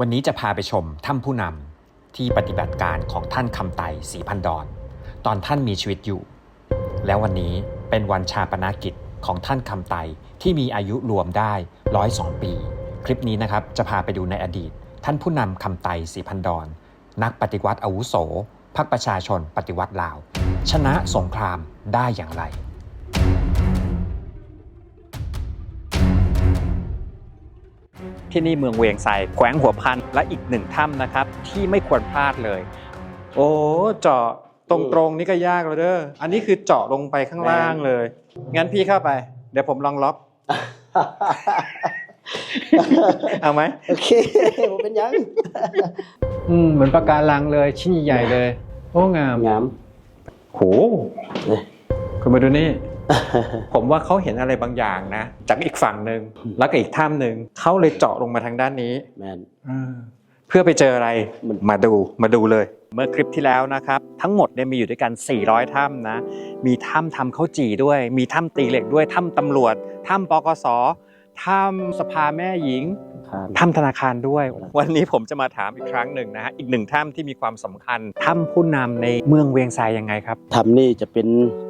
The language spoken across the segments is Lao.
วันนี้จะพาไปชมถ้ำผู้นำที่ปฏิบัติการของท่านคำไต ศรีพันดอน ตอนท่านมีชีวิตอยู่ แล้ววันนี้เป็นวันฌาปนกิจของท่านคำไตที่มีอายุรวมได้ ร้อยสอง ปี คลิปนี้นะครับ จะพาไปดูในอดีต ท่านผู้นำคำไต ศรีพันดอน นักปฏิวัติอาวุโส พรรคประชาชนปฏิวัติลาว ชนะสงครามได้อย่างไร ที่นี่เมืองเวียงไซ แขวงหัวพัน และอีกหนึ่งถ้ำนะครับ ที่ไม่ควรพลาดเลย โอ้ เจาะตรงๆ นี่ก็ยากแล้วเด้อ อันนี้คือเจาะลงไปข้างล่างเลย แม่น งั้นพี่เข้าไป เดี๋ยวผมลองล็อก เอาไหม โอเค บ่เป็นหยัง อืม เหมือนปะการังเลย ชิ้นใหญ่ๆ เลย โอ้ งาม งาม โห เอ๊ะ คุณมาดูนี่ ผมว่าเขาเห็นอะไรบางอย่างนะ จากอีกฝั่งหนึ่ง แล้วก็อีกถ้ำหนึ่ง เขาเลยเจาะลงมาทางด้านนี้ แม่น เออ เพื่อไปเจออะไร มัน มาดู มาดูเลย เมื่อคลิปที่แล้วนะครับ ทั้งหมดเนี่ยมีอยู่ด้วยกัน สี่ร้อย ถ้ำนะ มีถ้ำทำข้าวจี่ด้วย มีถ้ำตีเหล็กด้วย ถ้ำตำรวจ ถ้ำ ปกส ถ้ำสภาแม่หญิง ครับ ถ้ำธนาคารด้วย ครับ วันนี้ผมจะมาถามอีกครั้งหนึ่งนะฮะ อีกหนึ่งถ้ำที่มีความสำคัญ ถ้ำผู้นำในเมืองเวียงไซยังไงครับ ถ้ำนี้จะเป็น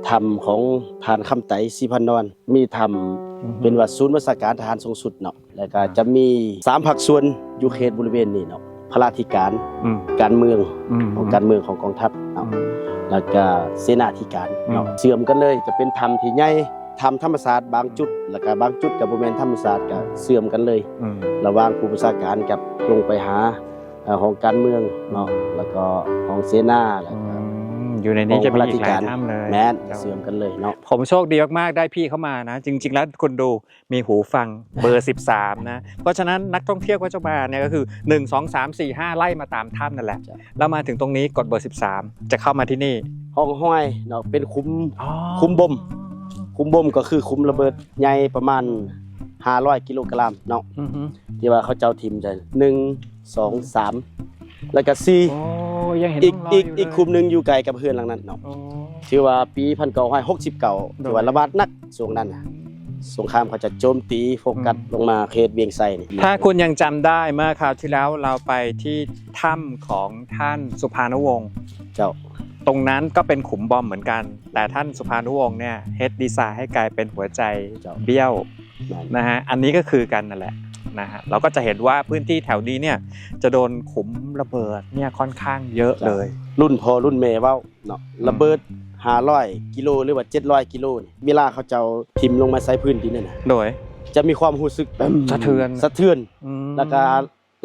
ถ้ำของท่านคำไต ศรีพันดอน มีถ้ำ อือฮึ เป็นว่าศูนย์บัญชาการทหารสูงสุดเนาะ แล้วก็จะมีสามภาคส่วนอยู่เขตบริเวณนี้เนาะ พลาธิการ อืม การเมือง อืม ของการเมืองของกองทัพเนาะ อืม แล้วก็เสนาธิการเนาะ อืม เชื่อมกันเลย จะเป็นถ้ำที่ใหญ่ ถ้ำธรรมชาติบางจุด แล้วก็บางจุดก็บ่แม่นธรรมชาติ ก็เชื่อมกันเลย อืม ระหว่างผู้บัญชาการกับลงไปหา เอ่อ ห้องการเมืองเนาะ แล้วก็ห้องเสนา แล้วก็ อืม อยู่ในนี้จะมีอีกหลายถ้ำเลย แม่น เจ้า เชื่อมกันเลยเนาะ ผมโชคดีมากๆ ได้พี่เข้ามานะ จริงๆ แล้วคุณดู มีหูฟังเบอร์ สิบสาม นะ เพราะฉะนั้นนักท่องเที่ยวก็จะมาเนี่ยก็คือ หนึ่ง สอง สาม สี่ ห้า ไล่มาตามถ้ำนั่นแหละ จ้ะ แล้วมาถึงตรงนี้กดเบอร์ สิบสาม จะเข้ามาที่นี่ ห้องห้อยเนาะ เป็นขุม อ๋อ ขุมบ่ม ขุมบ่มก็คือขุมระเบิดใหญ่ประมาณ ห้าร้อย กิโลกรัมเนาะ อือฮึ ที่ว่าเขาเจ้าถิ่มใส่ หนึ่ง สอง สาม แล้วก็ สี่ โอ้ ยังเห็น อีก ร่องรอย อีก อยู่เลย อีกขุมหนึ่งอยู่ใกล้กับเฮือนหลังนั้นเนาะ โอ้ ถือว่าปี พันเก้าร้อยหกสิบเก้า โดย ถือว่าระบาดหนัก ช่วงนั้นน่ะ สงครามเขาจะโจมตีโฟกัส อืม ลงมาเขตเวียงไซนี่ ถ้าคุณยังจำได้ เมื่อคราวที่แล้วเราไปที่ถ้ำของท่านสุภานุวงศ์ เจ้า ตรงนั้นก็เป็นขุมบอมเหมือนกัน แต่ท่านสุภานุวงศ์เนี่ยเฮ็ดดีไซน์ให้กลายเป็นหัวใจ เจ้า เบี้ยว นั่น นะฮะ อันนี้ก็คือกันนั่นแหละนะฮะ เราก็จะเห็นว่าพื้นที่แถวนี้เนี่ยจะโดนขุมระเบิดเนี่ยค่อนข้างเยอะ เจ้า เลย รุ่นพ่อรุ่นแม่เว้า เนาะ อืม ระเบิด ห้าร้อย กิโล หรือว่า เจ็ดร้อย กิโลนี่ เวลาเขาเจ้าถิ่มลงมาใส่พื้นดินนั่นน่ะ โดย จะมีความรู้สึกแบบ สะเทือน สะเทือน อืม แล้วก็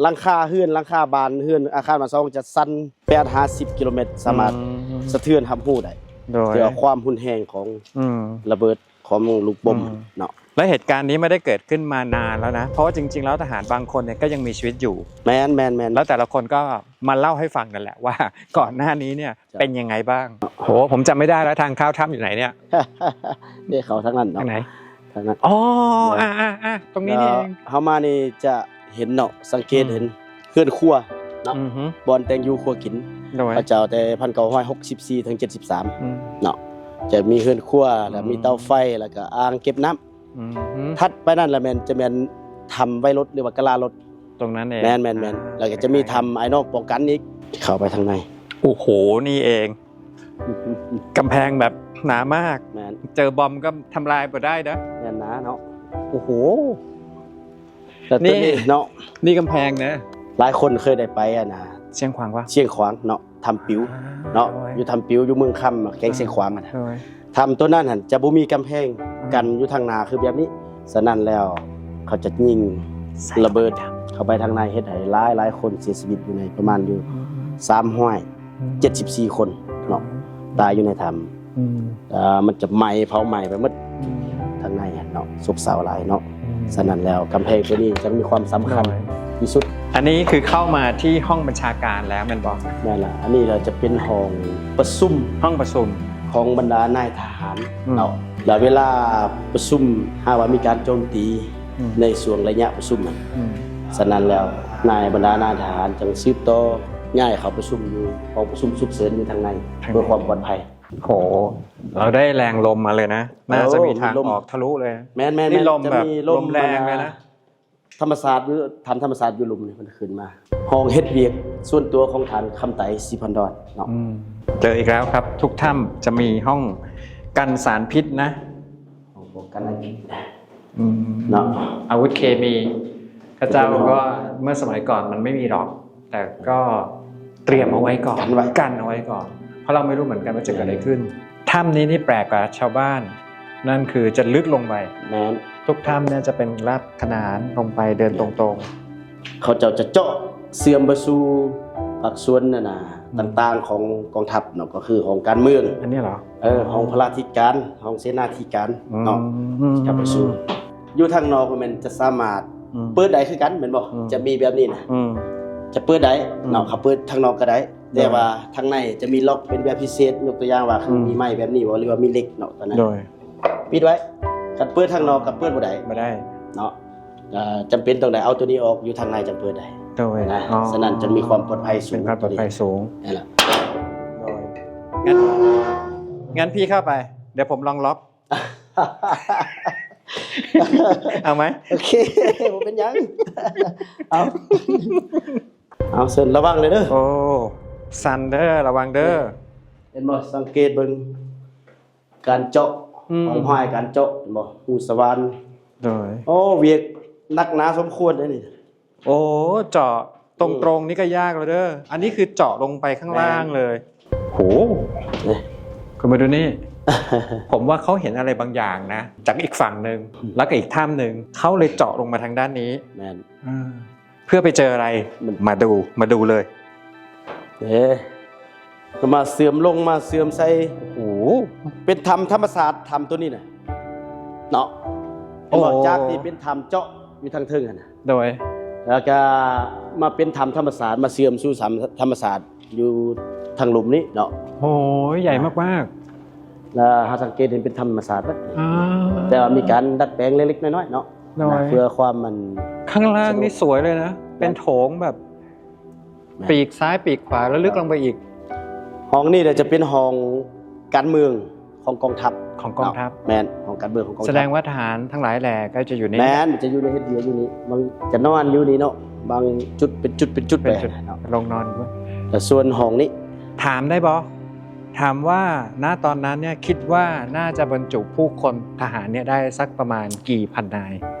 หลังคาเฮือน หลังคาบ้าน เฮือน อาคารบ้านช่องจะสั่น แปดหาสิบ กิโลเมตร สามารถ อืม สะเทือนรับรู้ได้ โดย เกี่ยวกับความรุนแรงของ อืม ระเบิดของลูกบอม อืม เนาะ และเหตุการณ์นี้ไม่ได้เกิดขึ้นมานานแล้วนะ เพราะว่าจริงๆ แล้วทหารบางคนเนี่ยก็ยังมีชีวิตอยู่ แม่นๆๆ แล้วแต่ละคนก็มาเล่าให้ฟังกันแหละว่าก่อนหน้านี้เนี่ย จ้ะ เป็นยังไงบ้าง โห ผมจำไม่ได้แล้ว ทางเข้าถ้ำอยู่ไหนเนี่ย นี่เข้าทางนั้นเนาะ ทางไหน ทางนั้น อ๋อ เนี่ย อ่าๆๆ ตรงนี้นี่เอง แล้วเฮามานี่จะเห็นเนาะ สังเกต อืม เห็นเฮือนครัวเนาะ อือฮึ บ่อนแต่งอยู่ครัวกิน โดย เขาเจ้าแต่ พันเก้าร้อยหกสิบสี่ ถึง เจ็ดสิบสาม อืม เนาะ จะมีเฮือนครัว แล้วมี อืม เตาไฟ แล้วก็อ่างเก็บน้ำ อืม ถัดไปนั่นแหละแม่น จะแม่นถ้ำไว้รถ หรือว่ากะลารถ ตรงนั้นเอง แม่นๆๆ อ่า แล้วก็จะมีถ้ำอ้ายน้องป้องกันอีก เข้าไปทางใน โอ้โห นี่เอง กำแพงแบบหนามาก แม่น เจอบอมก็ทำลายบ่ได้เด้อ แน่นหนาเนาะ โอ้โห แล้วตัวนี้ นี่ เนาะ นี่กำแพงนะ หลายคนเคยได้ไปอะนะ เชียงขวางปะ เชียงขวางเนาะ ถ้ำปิ๋ว อ่า เนาะ โดย อยู่ถ้ำปิ๋ว อยู่เมืองคำอะ แขวงเชียงขวางอะนะ โดย ถ้ำตัวนั้นหั่นจะบ่มีกำแพง อืม กั้นอยู่ทางหน้าคือแบบนี้ ฉะนั้นแล้วเขาจะยิงระเบิดเข้าไปทางใน เฮ็ดให้หลายๆ คนเสียชีวิตอยู่ในประมาณอยู่ อืม สามร้อยเจ็ดสิบสี่ คนเนาะ อืม ตายอยู่ในถ้ำ อืม เอ่อ มันจะไหม้ เผาไหม้ไปหมด อืม ทางในหั่นเนาะ ซบเซาหลายเนาะ อืม ฉะนั้นแล้วกำแพงตัวนี้จึงมีความสำคัญ โดย ที่สุด อันนี้คือเข้ามาที่ห้องบัญชาการแล้วแม่นบ่ แม่นละ อันนี้เราจะเป็นห้องประชุม ห้องประชุม ของบรรดานายทหาร อืม เนาะ แล้วเวลาประชุม หากว่ามีการโจมตี อืม ในช่วงระยะประชุมนั้น อืม ฉะนั้นแล้วนาย บรรดานายทหารจึงสืบต่อย้ายเข้าประชุมอยู่ห้องประชุมฉุกเฉินอยู่ทางใน ทางใน เพื่อความปลอดภัย โห เราได้แรงลมมาเลยนะ น่าจะมีทางออกทะลุเลย แม่นๆๆ นี่ลมแบบ จะมีลม ลมแรงเลยนะ มา ທຳມະຊາດຢູ່ ຖ້ຳທຳມະຊາດຢູ່ລຸ່ມນີ້ ມັນຂຶ້ນມາ ຫ້ອງເຮັດວຽກສ່ວນຕົວຂອງທ່ານຄຳໄຕ ສີພັນດອນເນາະ. ອືມ ເຈີອີກແລ້ວຄັບ ທຸກຖ້ຳຈະມີຫ້ອງກັນສານພິດນະ ຫ້ອງປ້ອງກັນສານພິດ ອືມ ເນາະ ອາວຸດເຄມີ ເຂົາເຈົ້າກໍ ເມື່ອສະໄໝກ່ອນມັນໄມ່ມີດອກ ແຕ່ກໍຕຽມເອົາໄວ້ກ່ອນ ກັນໄວ້ ກັນເອົາໄວ້ກ່ອນ ເພາະເຮົາໄມ່ຮູ້ເໝືອນກັນວ່າຈະເກີດອະໄລຂຶ້ນ. ຖ້ຳນີ້ນີ້ແປກກວ່າຊາວບ້ານ ນັ້ນຄືຈະລຶກລົງໄປ. ແມ່ນ. ທຸກຖ້ຳເນ່ຍຈະເປັນລາດຂະໜານລົງໄປເດີນຕົງໆ. ເຂົາເຈົ້າຈະເຈາະເຊື່ອມໄປສູ່ພາກສ່ວນນັ້ນນະ ອືມ ຕ່າງໆຂອງກອງທັບເນາະ ກໍຄືຫ້ອງການເມືອງ. ອັນນີ້ເຫລອ? ເອີ ຫ້ອງພະລາທິການ ຫ້ອງເສນາທິການເນາະ ອືມ ເຂົ້າໄປສູ່. ຢູ່ທາງນອກກໍແມ່ນຈະສາມາດ ອືມ ເປີດໄດ້ຄືກັນແມ່ນບໍ່? ອືມ ຈະມີແບບນີ້ນະ ອືມ ຈະເປີດໄດ້ເນາະ ອືມ ເຂົາເປີດທາງນອກກໍໄດ້. ແຕ່ວ່າທາງໃນຈະມີລັອກເປັນແບບພິເສດ ຍົກຕົວຢ່າງວ່າ ອືມ ມີໄມ້ແບບນີ້ບໍ່ ຫຼືວ່າມີເຫຼັກເນາະ ຕອນນັ້ນ ໂດຍ ປິດໄວ້. ຄັນເປີດທາງນອກກໍເປີດບໍ່ໄດ້ ບໍ່ໄດ້ເນາະ ກໍຈຳເປັນຕ້ອງໄດ້ເອົາຕົວນີ້ອອກ ຢູ່ທາງໃນຈັ່ງເປີດໄດ້ ໂດຍ ນະ. ອໍ ສະນັ້ນຈະມີຄວາມປອດໄພສູງ ເປັນຄວາມປອດໄພສູງ ນັ້ນລະ ໂດຍ. ເອີ ຊັ້ນ ຊັ້ນພີ່ເຂົ້າໄປ ດຽວຜົມລອງລັອກ ເອົາໄໝ? ໂອເຄ ບໍ່ເປັນຫຍັງ ເອົາ ເອົາ ເຊີນ ລະວັງເດີ. ໂອ້ ສັ່ນເດີ ລະວັງເດີ. ເຫັນບໍ່? ສັງເກດເບິ່ງການເຈາະ ອືມ ຂອງຫ້ອຍ ການເຈາະ ເຫັນບໍ່? ຮູສະຫວ່ານ ໂດຍ. ໂອ້ ວຽກໜັກໜາສົມຄວນເດ້ນີ້. ໂອ້ ເຈາະຕົງໆ ອືມ ນີ້ກໍຍາກແລ້ວເດີ. ອັນນີ້ຄືເຈາະລົງໄປຂ້າງລ່າງເລີຍ. ແມ່ນ. ໂຫ ນີ້ ຄຸນມາດູນີ້ ຜົມວ່າເຂົາເຫັນອະໄລບາງຢ່າງນະ ຈາກອີກຝັ່ງໜຶ່ງ ແລ້ວກໍອີກຖ້ຳໜຶ່ງ ເຂົາເລີຍເຈາະລົງມາທາງດ້ານນີ້. ແມ່ນ. ເອີ ເພື່ອໄປເຈີອະໄລ? ມາດູ ມາດູເລີຍ. ເອີ ມາເຊື່ອມລົງ ມາເຊື່ອມໃສ່. ໂອ້ໂຫ ເປັນຖ້ຳທຳມະຊາດ ຖ້ຳຕົວນີ້ນະເນາະ. ເຫັນບໍ່? ໂອ້ ຈາກທີ່ເປັນຖ້ຳເຈາະຢູ່ທາງເທິງຫັ້ນນະ. ໂດຍ. ແລ້ວກະມາເປັນຖ້ຳທຳມະຊາດ ມາເຊື່ອມສູ່ຖ້ຳທຳມະຊາດຢູ່ທາງລຸ່ມນີ້ເນາະ. ໂອ້ຍ ໃຫຍ່ມາກໆ. ແລ້ວເຮົາສັງເກດເຫັນເປັນຖ້ຳທຳມະຊາດເບິດ. ອ່າ ແຕ່ວ່າມີການດັດແປງເລັກໆນ້ອຍໆເນາະ. ໂດຍ. ເພື່ອຄວາມມັນ ຂ້າງລ່າງນີ້ສວຍເລີຍນະ. ແມ່ນ. ເປັນໂຖງແບບ ແມ່ນ. ປີກຊ້າຍປີກຂວາ ແລ້ວລຶກລົງໄປອີກ. ຫ້ອງນີ້ແຫຼະຈະເປັນຫ້ອງການເມືອງຂອງກອງທັບ ຂອງກອງທັບ. ເນາະ ແມ່ນ ຫ້ອງການເມືອງຂອງກອງທັບ. ສະແດງວ່າທະຫານທັງຫຼາຍແຫຼະກໍຈະຢູ່ນີ້. ແມ່ນ ຈະຢູ່ໃນເຮັດວຽກຢູ່ນີ້ ບາງຈະນອນຢູ່ນີ້ເນາະ ບາງຈຸດເປັນຈຸດເປັນຈຸດໄປເນາະ ລົງນອນ. ແລ້ວສ່ວນຫ້ອງນີ້ ຖາມໄດ້ບໍ່? ຖາມວ່າ ນະ ຕອນນັ້ນເນ່ຍ ຄິດວ່າໜ້າຈະບັນຈຸຜູ້ຄົນທະຫານເນ່ຍໄດ້ສັກປະມານກີ່ພັນນາຍ?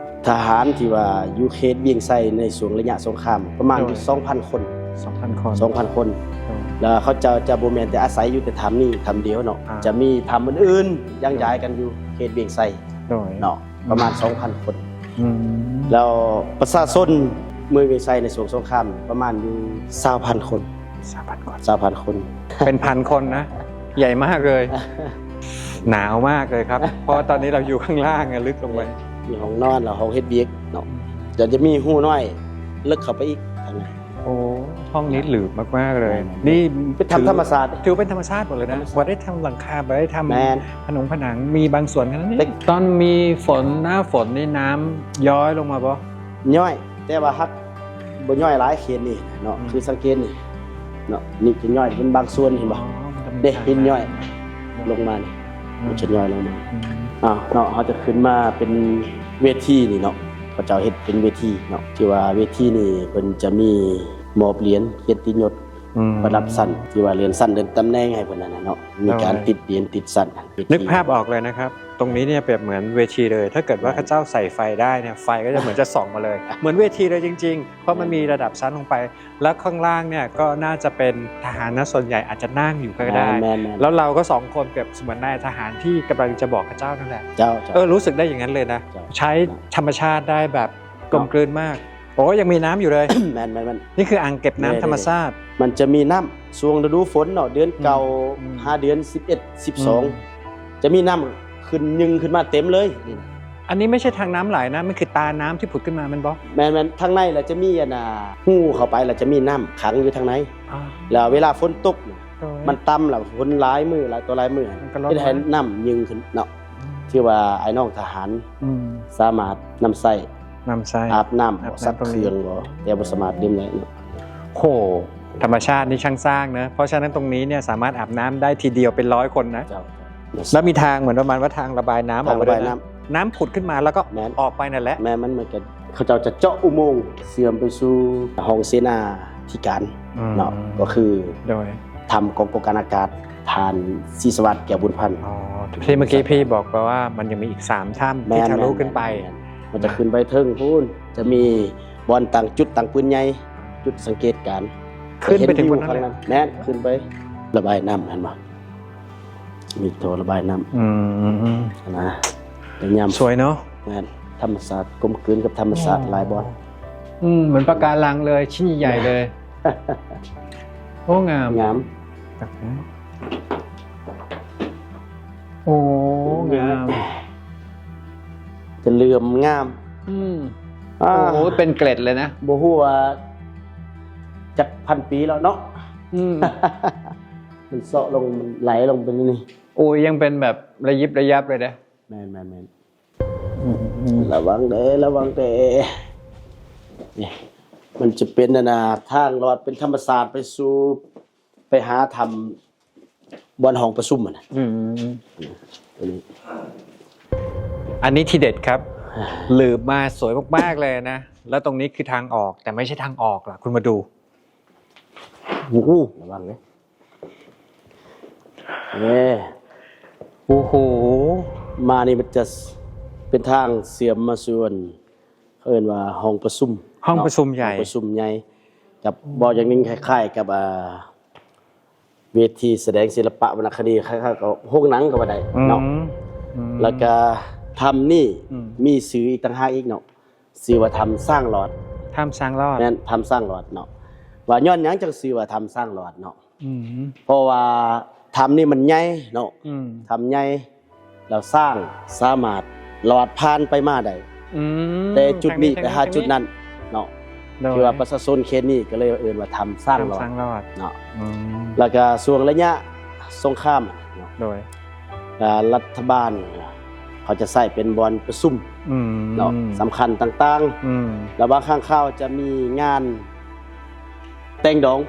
ທະຫານທີ່ວ່າຢູ່ເຂດວຽງໄຊໃນຊ່ວງໄລຍະສົງຄາມ ປະມານ ໂດຍ ຢູ່ສອງພັນຄົນ. ສອງພັນຄົນ. ສອງພັນຄົນ. ໂດຍ. ແລ້ວເຂົາເຈົ້າຈະບໍ່ແມ່ນແຕ່ອາໄສຢູ່ແຕ່ຖ້ຳນີ້ຖ້ຳດຽວເນາະ. ອ່າ ຈະມີຖ້ຳອື່ນໆ ຍັງຢາຍກັນຢູ່ເຂດວຽງໄຊ. ໂດຍ. ເນາະ ປະມານສອງພັນຄົນ. ອືມ ແລ້ວປະຊາຊົນເມືອງວຽງໄຊໃນຊ່ວງສົງຄາມປະມານຢູ່ຊາວພັນຄົນ. ຊາວພັນຄົນ. ຊາວພັນຄົນ. ເປັນພັນຄົນນະ ໃຫຍ່ມາກເລີຍ. ໜາວມາກເລີຍຄັບ ເພາະວ່າຕອນນີ້ເຮົາຢູ່ຂ້າງລ່າງ ເລິກລົງໄປ. ມີຫ້ອງນອນ ແລ້ວຫ້ອງເຮັດວຽກເນາະ. ອືມ ຈະ ຈະມີຮູນ້ອຍເລິກເຂົ້າໄປອີກທາງໃນ. ໂອ້ ຫ້ອງນີ້ຫຼືບມາກໆເລີຍ. ແມ່ນໆ. ນີ້ເປັນຖ້ຳທຳມະຊາດ. ຖືວ່າເປັນທຳມະຊາດໝົດເລີຍນະ. ທຳມະຊາດ. ບໍ່ໄດ້ທຳຫຼັງຄາ ບໍ່ໄດ້ທຳ ແມ່ນ ຂະໜົງຂະໜັງ ມີບາງສ່ວນເທົ່ານັ້ນເດ້. ຕອນມີຝົນ ໜ້າຝົນນີ້ນ້ຳຍ້ອຍລົງມາບໍ່? ຍ້ອຍ ແຕ່ວ່າຫາກບໍ່ຍ້ອຍຫຼາຍເຂດນີ້ເນາະ. ອືມ ຄືສັງເກດນີ້ເນາະ ນີ້ຈະຍ້ອຍເປັນບາງສ່ວນ ເຫັນບໍ່? ອໍ ເດ້ ຫີນຍ້ອຍລົງມານີ້. ອືມ ມັນຈະຍ້ອຍລົງມາ. ອືມ ອ້າວ ເນາະ ເຮົາຈະຂຶ້ນມາເປັນເວທີນີ້ເນາະ ເຂົາເຈົ້າເຮັດເປັນເວທີເນາະ ທີ່ວ່າເວທີນີ້ເພິ່ນຈະມີມອບຫຼຽນກຽດຕິຍົດ ອືມ ປະດັບຊັ້ນ ທີ່ວ່າເລື່ອນຊັ້ນເລື່ອນຕຳແໜ່ງໃຫ້ເພິ່ນນັ້ນນະເນາະ. ໂດຍ. ມີການຕິດຫຼຽນຕິດຊັ້ນ. ນຶກພາບອອກເລີຍນະຄັບ ຕົງນີ້ເນ່ຍເປັນເໝືອນເວທີເລີຍ. ຖ້າເກີດວ່າ ແມ່ນ ເຂົາເຈົ້າໃສ່ໄຟໄດ້ເນ່ຍ ໄຟກໍຈະເໝືອນຈະສ່ອງມາເລີຍ ເໝືອນເວທີເລີຍຈິງໆ ເພາະມັນ ແມ່ນ ມີລະດັບຊັ້ນລົງໄປ. ແລ້ວຂ້າງລ່າງເນ່ຍກໍໜ້າຈະເປັນທະຫານນະ ສ່ວນໃຫຍ່ອາດຈະນັ່ງຢູ່ກໍໄດ້. ແມ່ນໆໆ. ແລ້ວເຮົາກໍສອງຄົນເປັນເສມືອນນາຍທະຫານທີ່ກຳລັງຈະບອກເຂົາເຈົ້ານັ້ນແຫຼະ. ເຈົ້າໆ. ເອີ ຮູ້ສຶກໄດ້ຢ່າງນັ້ນເລີຍນະ. ເຈົ້າ. ໃຊ້ທຳມະຊາດໄດ້ແບບ ເນາະ ກົມກືນມາກ. ໂອ້ ຍັງມີນ້ຳຢູ່ເລີຍ. ແມ່ນໆໆ. ນີ້ຄືອ່າງເກັບນ້ຳທຳມະຊາດ. ມັນຈະມີນ້ຳຊ່ວງລະດູຝົນເນາະ ເດືອນ ອືມ ເກົ້າ ອືມ ຫາເດືອນສິບເອັດ ສິບສອງ ອືມ ຈະມີນ້ຳຂຶ້ນຍຶ່ງຂຶ້ນມາເຕັມເລີຍ. ອັນນີ້ໄມ່ໃຊ່ທາງນ້ຳໄຫຼນະ ມັນຄືຕານ້ຳທີ່ຜຸດຂຶ້ນມາແມ່ນບໍ່? ແມ່ນໆ. ທາງໃນລະຈະມີອັນນ່າ ຮູເຂົ້າໄປລະຈະມີນ້ຳຂັງຢູ່ທາງໃນ. ອາ ແລ້ວເວລາຝົນຕົກ ໂດຍ ມັນຕ່ຳ ແລ້ວຝົນຫຼາຍມື້ ຫຼາຍຕໍ່ຫຼາຍມື້ ມັນກໍລົດ ເຮັດໃຫ້ນ້ຳຍຶ່ງຂຶ້ນເນາະ. ອືມ ຖືວ່າອ້າຍນ້ອງທະຫານ ອືມ ສາມາດນຳໃຊ້ ນຳໃຊ້ ອາບນ້ຳ ອາບນ້ຳ ຊັກເຄື່ອງບໍ່ ແຕ່ບໍ່ສາມາດດື່ມໄດ້ເນາະ. ໂຫ ທຳມະຊາດນີ້ຊ່າງສ້າງນະ ເພາະສະນັ້ນຕົງນີ້ເນ່ຍສາມາດອາບນ້ຳໄດ້ທີດຽວເປັນຮ້ອຍຄົນນະ. ເຈົ້າ. ແລ້ວມີທາງເໝືອນປະມານວ່າທາງລະບາຍນ້ຳ ທາງລະບາຍນ້ຳ ອອກໄປເດີ ນ້ຳຜຸດຂຶ້ນມາແລ້ວກໍ ແມ່ນ ອອກໄປນັ້ນແຫຼະ. ແມ່ນ ມັນເໝືອນກັນ ເຂົາເຈົ້າຈະເຈາະອຸໂມງເຊື່ອມໄປສູ່ຫ້ອງເສນາທິການ ອືມ ເນາະ ກໍຄື ໂດຍ ຖ້ຳກອງກຳກັນອາກາດ ທ່ານ ສີສະຫວັດ ແກ້ວບຸນພັນ. ອໍ ທີ່ເມື່ອກີ້ພີ່ບອກໄປວ່າມັນຍັງມີອີກສາມຖ້ຳ ແມ່ນ ທີ່ທະລຸຂຶ້ນໄປ ແມ່ນ ແມ່ນ ມັນຈະຂຶ້ນໄປເທິງພຸ້ນ ຈະມີບ່ອນຕັ້ງຈຸດຕັ້ງປືນໃຫຍ່ ຈຸດສັງເກດການ ຂຶ້ນໄປເຖິງພຸ້ນເລີຍ ແມ່ນ ຂຶ້ນໄປ ລະບາຍນ້ຳ ເຫັນບໍ່? ມີທໍ່ລະບາຍນ້ຳ ອືມ ນະ ໄປຍາມ ສວຍເນາະ ແມ່ນ ທຳມະຊາດ ກົມກືນກັບທຳມະຊາດ ໂອ້ ຫຼາຍບ່ອນ ອືມ ເໝືອນປະກາລັງເລີຍ ຊິ້ນໃຫຍ່ເລີຍ ໂອ້ ງາມ ງາມ ໂອ້ ງາມ ຈະເຫຼື້ອມງາມ ອືມ ອ່າ ໂອ້ ເປັນເກລັດເລີຍນະ ບໍ່ຮູ້ວ່າຈັກພັນປີແລ້ວເນາະ ອືມ ມັນເຊາະລົງ ມັນໄຫຼລົງເປັນນີ້ ໂອ້ຍ ຍັງເປັນແບບລະຢິບລະຍັບເລີຍເດ້ ແມ່ນໆໆ ອືມໆ ລະວັງເດີ ລະວັງເດີ ນີ້ ມັນຈະເປັນ ອັນນ່າ ທາງລອດເປັນທຳມະຊາດໄປສູ່ ໄປຫາຖ້ຳບ່ອນຫ້ອງປະຊຸມຫັ້ນນະ ອືມ ອັນນີ້ ອັນນີ້ທີເດັດຄັບ ຫຼືບມາສວຍມາກໆເລີຍນະ ແລ້ວຕົງນີ້ຄືທາງອອກ ແຕ່ໄມ່ໃຊ່ທາງອອກລະ ຄຸນມາດູ ໂອ້ໂຫ ລະວັງເດີ ເອີ ໂອ້ໂຫ ມານີ້ມັນຈະເປັນທາງເຊື່ອມມາສູ່ ເຂົາເອີ້ນວ່າຫ້ອງປະຊຸມ ຫ້ອງປະຊຸມໃຫຍ່ ເນາະ ຫ້ອງປະຊຸມໃຫຍ່ ກັບ ເວົ້າຢ່າງໜຶ່ງຄ້າຍໆກັບ ອ່າ ເວທີສະແດງສິລະປະວັນນະຄະດີ ຄ້າຍໆກັບໂຮງໜັງກໍວ່າໄດ້ເນາະ ອືມ ອືມ ແລ້ວກະຖ້ຳນີ້ ອືມ ມີຊື່ອີກຕ່າງຫາກອີກເນາະ ຊື່ວ່າຖ້ຳຊ້າງຫຼອດ ຖ້ຳຊ້າງຫຼອດ ແມ່ນ ຖ້ຳຊ້າງຫຼອດເນາະ ວ່າຍ້ອນຫຍັງຈັ່ງຊື່ວ່າຖ້ຳຊ້າງຫຼອດເນາະ ອືມ ເພາະວ່າຖ້ຳນີ້ມັນໃຫຍ່ເນາະ ອືມ ຖ້ຳໃຫຍ່ ແລ້ວຊ້າງສາມາດລອດຜ່ານໄປມາໄດ້ ອືມ ແຕ່ຈຸດນີ້ໄປຫາຈຸດນັ້ນເນາະ ໂດຍ ຄືວ່າປະຊາຊົນເຂດນີ້ກໍເລີຍເອີ້ນວ່າຖ້ຳຊ້າງຫຼອດ ຖ້ຳຊ້າງຫຼອດເນາະ ອືມ ແລ້ວກໍຊ່ວງໄລຍະສົງຄາມເນາະ ໂດຍ ອ່າ ລັດຖະບານເຂົາຈະໃຊ້ເປັນບ່ອນປະຊຸມ ອືມ ເນາະ ສຳຄັນຕ່າງໆ ອືມ ແລ້ວບາງຄັ້ງຄາວຈະມີງານແຕ່ງດອງ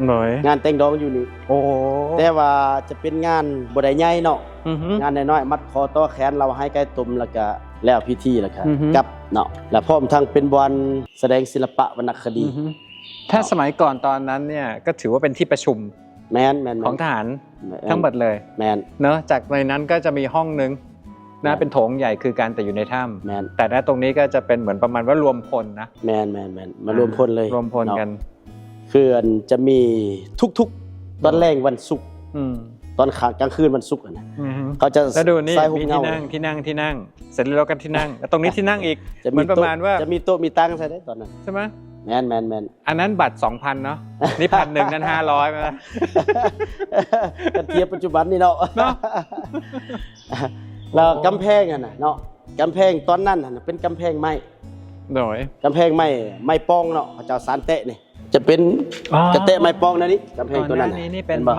ໂດຍ ງານແຕ່ງດອງຢູ່ນີ້ ໂອ້ ແຕ່ວ່າຈະເປັນງານບໍ່ໄດ້ໃຫຍ່ເນາະ ອືຮຶ ງານນ້ອຍໆ ມັດຄໍຕໍ່ແຂນ ເລົ່າໄຫ້ໄກ່ຕົມ ແລ້ວກະແລ້ວພິທີ ແລ້ວກະ ອືຮຶ ກັບເນາະ ແລະ ພ້ອມທັງເປັນບ່ອນສະແດງສິລະປະວັນນະຄະດີ ອືຮຶ ຖ້າສະໄໝກ່ອນຕອນນັ້ນເນ່ຍ ກໍຖືວ່າເປັນທີ່ປະຊຸມ ແມ່ນໆໆ ຂອງທະຫານ ແມ່ນ ທັງໝົດເລີຍ ແມ່ນ ເນາະ ຈາກໃນນັ້ນກໍຈະມີຫ້ອງໜຶ່ງນະ ແມ່ນ ເປັນໂຖງໃຫຍ່ຄືກັນ ແຕ່ຢູ່ໃນຖ້ຳ ແມ່ນ ແຕ່ນະ ຕົງນີ້ກໍຈະເປັນເໝືອນປະມານວ່າລວມພົນນະ ແມ່ນໆໆ ມາລວມພົນເລີຍ ອ່າ ລວມພົນ ເນາະ ກັນ ຄືອັນຈະມີທຸກໆຕອນແລງວັນສຸກ ອືມ ຕອນກາງຄືນວັນສຸກຫັ້ນນະ ອືຮຶ ເຂົາຈະ ແລ້ວດູນີ້ ມີທີ່ນັ່ງ ທີ່ນັ່ງ ທີ່ນັ່ງ ເສັດແລ້ວກໍທີ່ນັ່ງ ແລ້ວຕົງນີ້ທີ່ນັ່ງອີກ ຈະມີ ເໝືອນປະມານວ່າ ຈະມີໂຕະມີຕັ່ງໃສ່ເດ້ຕອນນັ້ນ ໃຊ່ໄໝ? ແມ່ນໆໆ ອັນນັ້ນບັດສອງພັນເນາະ ນີ້ພັນໜຶ່ງ ນັ້ນຫ້າຮ້ອຍ ມາ ຄັນທຽບປັດຈຸບັນນີ້ເນາະ ເນາະ ແລ້ວກຳແພງຫັ້ນນະເນາະ ກຳແພງຕອນນັ້ນຫັ້ນນະ ເປັນກຳແພງໄມ້ ໂດຍ ກຳແພງໄມ້ ໄມ້ປ່ອງເນາະ ເຂົາເຈົ້າສານແຕະນີ້ ຈະເປັນ ອໍ ຈະແຕະໄມ້ປ່ອງແນວນີ້ ກຳແພງຕົວນັ້ນ ນີ້ ນີ້ເປັນໄມ້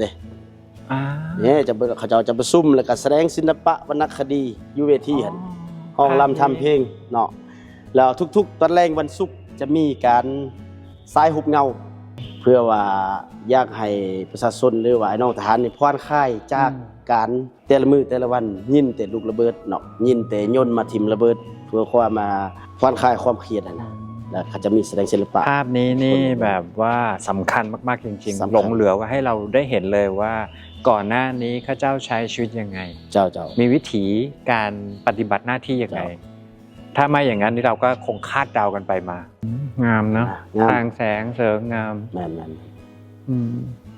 ນີ້ ອ່າ ນີ້ຈະ ເຂົາເຈົ້າຈະປະຊຸມ ແລ້ວກໍສະແດງສິລະປະວັນນະຄະດີຢູ່ເວທີຫັ້ນ ອໍ ຮ້ອງລຳທຳເພງເນາະ ແລ້ວທຸກໆຕອນແລງວັນສຸກຈະມີການສາຍຮູບເງົາ ເພື່ອວ່າຢາກໃຫ້ປະຊາຊົນ ຫຼືວ່າອ້າຍນ້ອງທະຫານນີ້ຜ່ອນຄາຍຈາກ ອືມ ການ ແຕ່ລະມື້ແຕ່ລະວັນຍິນແຕ່ລູກລະເບີດເນາະ ຍິນແຕ່ຍົນມາຖິ້ມລະເບີດ ເພື່ອຄວາມ ອ່າ ຜ່ອນຄາຍຄວາມຄຽດຫັ້ນນະ ອືມ ແລ້ວເຂົາຈະມີສະແດງສິລະປະ ພາບນີ້ນີ້ແບບວ່າສຳຄັນມາກໆ ຈິງໆ ສຳຄັນ ຫຼົງເຫຼືອວ່າໃຫ້ເຮົາໄດ້ເຫັນເລີຍວ່າ ກ່ອນໜ້ານີ້ເຂົາເຈົ້າໃຊ້ຊີວິດຍັງໄງ ເຈົ້າໆ ມີວິຖີການປະຕິບັດໜ້າທີ່ຍັງໄງ ເຈົ້າ ຖ້າໄມ່ຢ່າງນັ້ນ ເຮົາກໍຄົງຄາດເດົາກັນໄປມາ ອືມ ງາມເນາະ ອ່າ ງາມ ສ້າງແສງເສີງງາມ ແມ່ນໆ ອືມ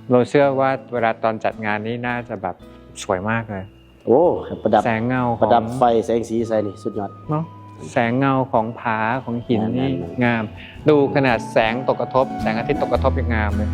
ເຮົາເຊື່ອວ່າເວລາຕອນຈັດງານນີ້ໜ້າຈະແບບສວຍມາກເລີຍ ໂອ້ ປະດັບ ແສງເງົາຂອງ ປະດັບໄຟແສງສີໃສ່ນີ້ສຸດຍອດເນາະ ແສງເງົາຂອງຜາຂອງຫີນນີ້ ແມ່ນໆໆ ງາມ ດູຂະໜາດແສງຕົກກະທົບ ແສງອາທິດຕົກກະທົບຍັງງາມເລີຍ